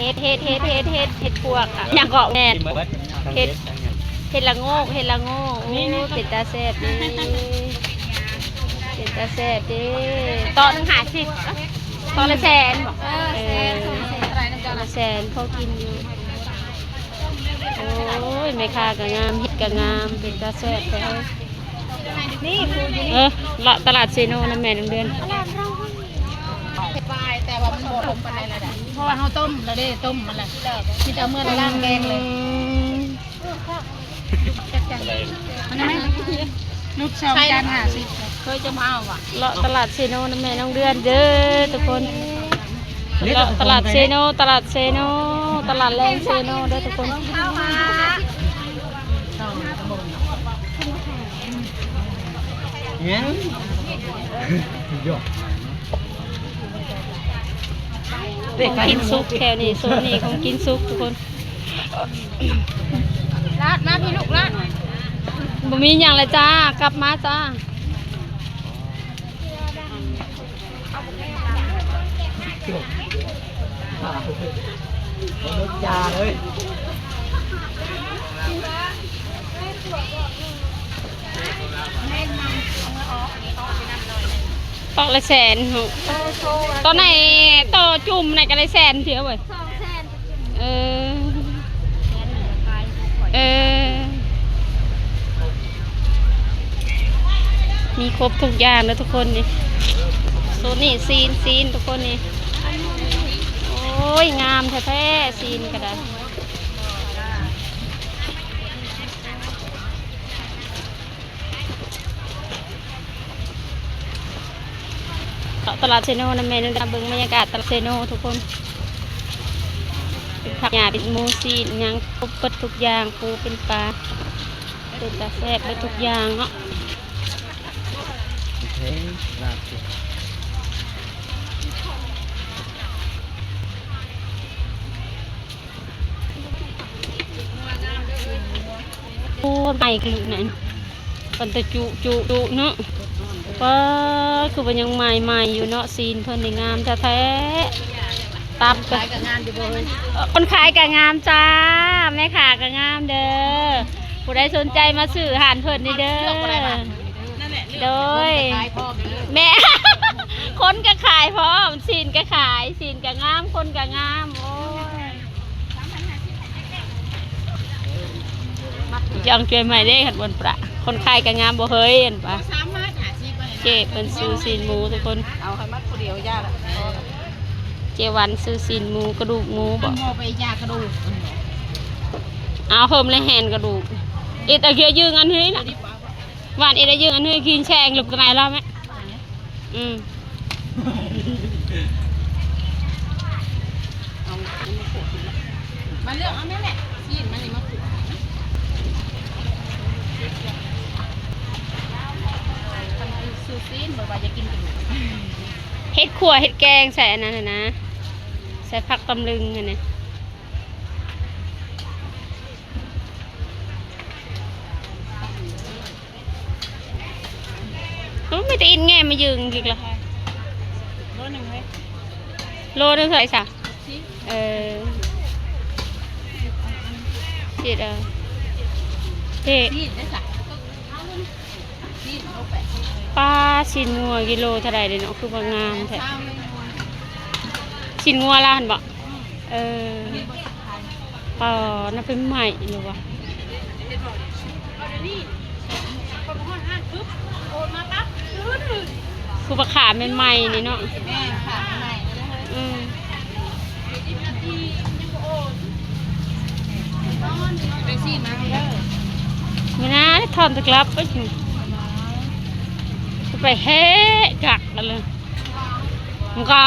ເຫັດ ເຫັດ ເຫັດ ເຫັດ ເຫັດ ເຫັດປວກ ຫຍັງເກາະ ແມ່ນ ເຫັດ ເຫັດລະໂງກ ເຫັດລະໂງກ ໂອ້ ເປັນຕາແຊບເດ້ ເປັນຕາແຊບເດ້ ຕອນໜຶ່ງຫ້າສິບ ຕອນລະແສນບໍ? ເອີ ເອີ ແສນ ສອງແສນ ຕອນລະແສນ ພໍກິນຢູ່. ໂອ້ຍ ແມ່ຄ້າກໍງາມ ເຫັດກໍງາມ ເປັນຕາແຊບແທ້ເຮີ້ຍ. ນີ້ ເອີ ເລາະຕະຫຼາດເຊໂນນຳແມ່ນ້ອງເດືອນ. ແຕ່ວ່າມັນບໍ່ລົງປານໃດລະ ເພາະວ່າເຮົາຕົ້ມລະເດ້ ຕົ້ມມັນລະ ມີແຕ່ເອົາເມືອໄປລ້າງແກງເລີຍ. ອືມ ຈັກຈັ່ງ ອັນນັ້ນແມ່ນ ຫຼຸດສອງຈານຫ້າສິບ ເຄີຍຈະມາເອົາຫວາ? ເລາະຕະຫຼາດເຊໂນນຳແມ່ນ້ອງເດືອນເດີທຸກຄົນ. ເລາະຕະຫຼາດເຊໂນ ຕະຫຼາດເຊໂນ ຕະຫຼາດແລງເຊໂນເດີທຸກຄົນ. ຫຍັງ ຂອງກິນສຸກແຖວນີ້ ໂຊນນີ້ຂອງກິນສຸກທຸກຄົນ. ລາດມາພີ່ລູກ ລາດ ບໍ່ມີຫຍັງແລ້ວຈ້າ ກັບມາຈ້າ. ຕອນລະແສນ ຕອນໃນຕໍ່ຈຸ່ມໃນກໍໄດ້ແສນເທື່ອເວີຍ. ເອີ ເອີ ມີຄົບທຸກຢ່າງເດີທຸກຄົນນີ້. ໂຊນນີ້ຊີ້ນ ຊີ້ນທຸກຄົນນີ້. ໂອ້ຍ ງາມແທ້ໆ ຊີ້ນກໍໄດ້. ເລາະຕະຫຼາດເຊໂນນຳແມ່ນ້ອງເດືອນ ເບິ່ງບັນຍາກາດຕະຫຼາດເຊໂນທຸກຄົນ. ເປັນຜັກຫຍ້າ ເປັນໝູຊີ້ນ ຫຍັງຄົບເບິດທຸກຢ່າງ ປູເປັນປາ ເປັນຕາແຊບເບິດທຸກຢ່າງເນາະ. ໂອ້ ໃໝ່ຄືນັ້ນ ປັນຕະຈຸ ຈຸ ຈຸເນາະ. ປ້າ ຄືວ່າຍັງໃໝ່ໆຢູ່ເນາະ. ຊີ້ນເພິ່ນນີ້ງາມແທ້ໆ. ຕັບກໍ ຄົນຂາຍກໍງາມຈ້າ ແມ່ຄ້າກໍງາມເດີ. ຜູ້ໃດສົນໃຈມາຊື້ຮ້ານເພິ່ນນີ້ເດີ. ໂດຍ ແມ່ ຄົນກໍຂາຍພ້ອມ ຊີ້ນກໍຂາຍ ຊີ້ນກໍງາມ ຄົນກໍງາມ. ໂອ້ຍ ຢ່າງເທື່ອໃໝ່ເດ້ ຄັນບ່ອນປະ ຄົນຂາຍກໍງາມບໍ່ເຮີ້ຍ ເຫັນປະ. ເຈ້ເພິ່ນຊື້ຊີ້ນໝູທຸກຄົນ ເອົາໃຫ້ມັດຜູ້ດຽວຢ່າລະ. ເຈ້ວັນຊື້ຊີ້ນໝູ ກະດູກໝູບໍ? ເອົາເພີ່ມແລະແຫນກະດູກ ເອັດອາເກຍຢືງອັນນີ້ລະ. ຫວານເອດາຍຶງອັນນີ້ກິນແຊງລູກຕະໄນລາວແມະ. ອືມ ມາເລືອກເອົາແມ່ແຫຼະ ຊີ້ນມັນນີ້ມາຂູດ. ຊື້ຊີ້ນ ບໍ່ວ່າຢາກກິນກະດູກ. ເຮັດຂົ້ວເຮັດແກງໃສ່ອັນນັ້ນຫັ້ນນະ ໃສ່ຜັກຕຳລຶງຫັ້ນນະ. ໂອ້ ມີແຕ່ອິນແງ່ມາຢືນອີກລະ. ໂລໜຶ່ງເລີຍ ໂລໜຶ່ງເທົ່າໃດຊະ? ເອີ ຊິດເອົາເດ້. ຊີ້ນເດ້ຊະ ຊີ້ນໂລແປດສິບເລີຍ. ປ້າ ຊີ້ນງົວກິໂລເທົ່າໃດເດເນາະ ຄືວ່າງາມແທ້. ຊີ້ນງົວລາວຫັ້ນບໍ? ເອີ ປາ ນັ້ນເປັນໃໝ່ຢູ່ຫວາ? ຄືວ່າຂາໃໝ່ໆນີ້ເນາະ. ແມ່ນ ຂາໃໝ່ໆ. ອືມ ໄປຊີ້ນມາເດີ. ມື້ໜ້າຖອນຕະກລັບໄປ ຊິໄປແຮ່ກັກກັນເລີຍ. ມັນກໍ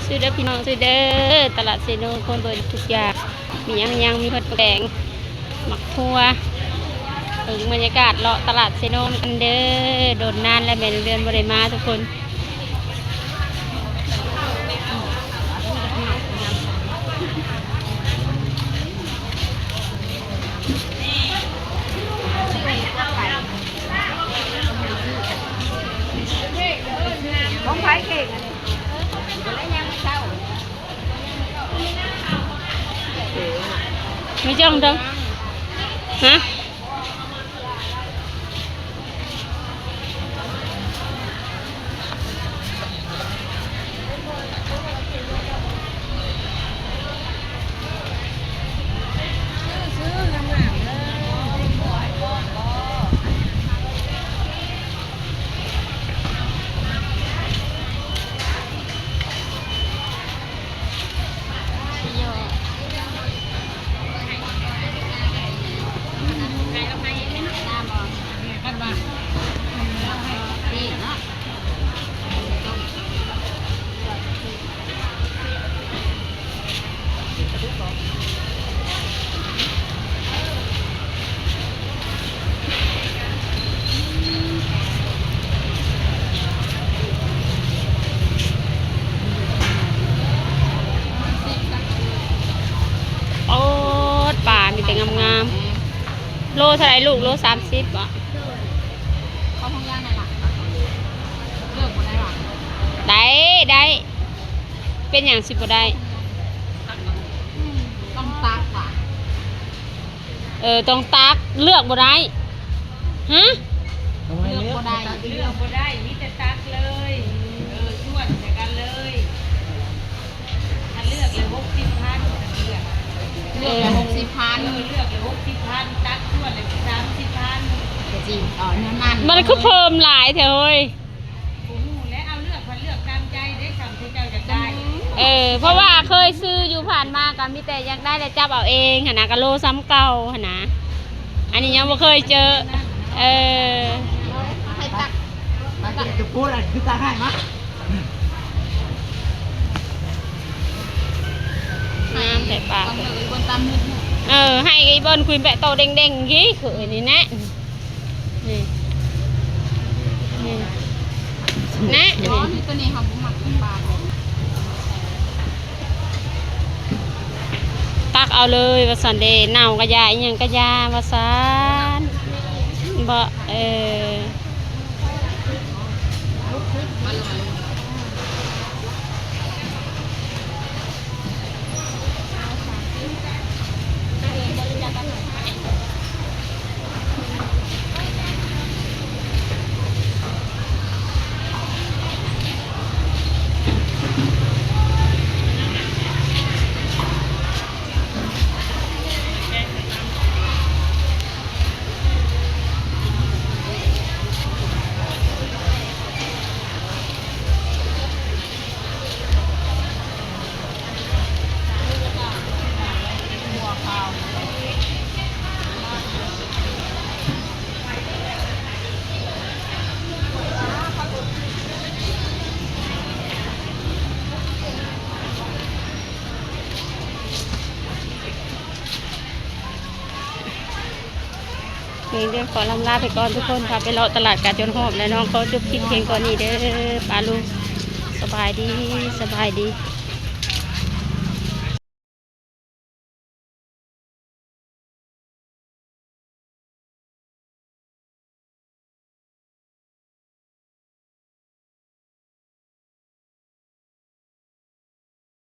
ຊື້ເດີພີ່ນ້ອງ ຊື້ເດີ ຕະຫຼາດເຊໂນ ຄົນເບິ່ງທຸກຢ່າງ ມີຫຍັງໆ ມີເບິດ ໝາກແດງ ໝາກຖົ່ວ. ເບິ່ງບັນຍາກາດເລາະຕະຫຼາດເຊໂນນຳກັນເດີ. ດົນນານແລ້ວແມ່ນ້ອງເດືອນບໍ່ໄດ້ມາທຸກຄົນ. Mì trứng đâu? Hả? ໂອ້ ປາມີແຕ່ງາມໆ. ໂລເທົ່າໃດລູກ? ໂລສາມສິບບໍ? ເຂົ້າໂຮງຮຽນນັ້ນລະ ເລືອກບໍ່ໄດ້ຫວາ? ໄດ້ ໄດ້. ເປັນຫຍັງຊິບໍ່ໄດ້? ອືມ ຕ້ອງຕັກຫວາ? ເອີ ຕ້ອງຕັກ ເລືອກບໍ່ໄດ້. ຮະ? ເລືອກບໍ່ໄດ້ ເລືອກບໍ່ໄດ້ ມີແຕ່ຕັກເລີຍ. ເອີ ຊວນໃສ່ກັນເລີຍ. ຄັນເລືອກແລ້ວຫົກສິບພັນ ຄັນເລືອກ ເລືອກແລ້ວຫົກສິບພັນ ເອີ ເລືອກແລ້ວຫົກສິບພັນ ຕັກຊວນແລ້ວສາມສິບພັນ ກໍຈິງ ເອີ ແນວນັ້ນ. ມັນຄືເພີ່ມຫຼາຍແທ້ເຮີ້ຍ. ບໍ່ຮູ້ແຫຼະ ເອົາເລືອກ ຄັນເລືອກຕາມໃຈເດ້ ສ່ຳທີ່ເຈົ້າຢາກໄດ້. ເອີ ເພາະວ່າເຄີຍຊື້ຢູ່ ຜ່ານມາກໍມີແຕ່ຢາກໄດ້ແລ້ວຈັບເອົາເອງຫັ້ນນະ ກໍໂລສ່ຳເກົ່າຫັ້ນນະ. ອັນນີ້ຍັງບໍ່ເຄີຍເຈີ. ເອີ ໃຫ້ຕັກ ຕັກ ຈະໂພດ ອັນຄືຕາໃຫ້ມາ. ງາມແທ້ປາ. ເອີ ໃຫ້ອີ່ບ່ອນຄຸຍແປະໂຕເດ້ງໆ ນີ້ຄືນີ້ແນະ ນີ້ ນີ້ ແນະ ອໍ ນີ້ ນີ້ ໂຕນີ້ເຮົາບໍ່ມັກປາ. ຕັກເອົາເລີຍວ່າຊັ້ນເດ້ ເນົ່າກະຢ່າ ອີ່ຫຍັງກະຢ່າວ່າຊັ້ນ. ບໍ່ ເອີ. ນີ້ເດີ ຂໍລ່ຳລາໄປກ່ອນທຸກຄົນ ພາໄປເລາະຕະຫຼາດກາຈົນຮອບ ແລະ ນ້ອງຂໍຈົບຄລິບພຽງເທົ່ານີ້ເດີ ປ້າລຸງ. ສະບາຍດີ ສະບາຍດີ.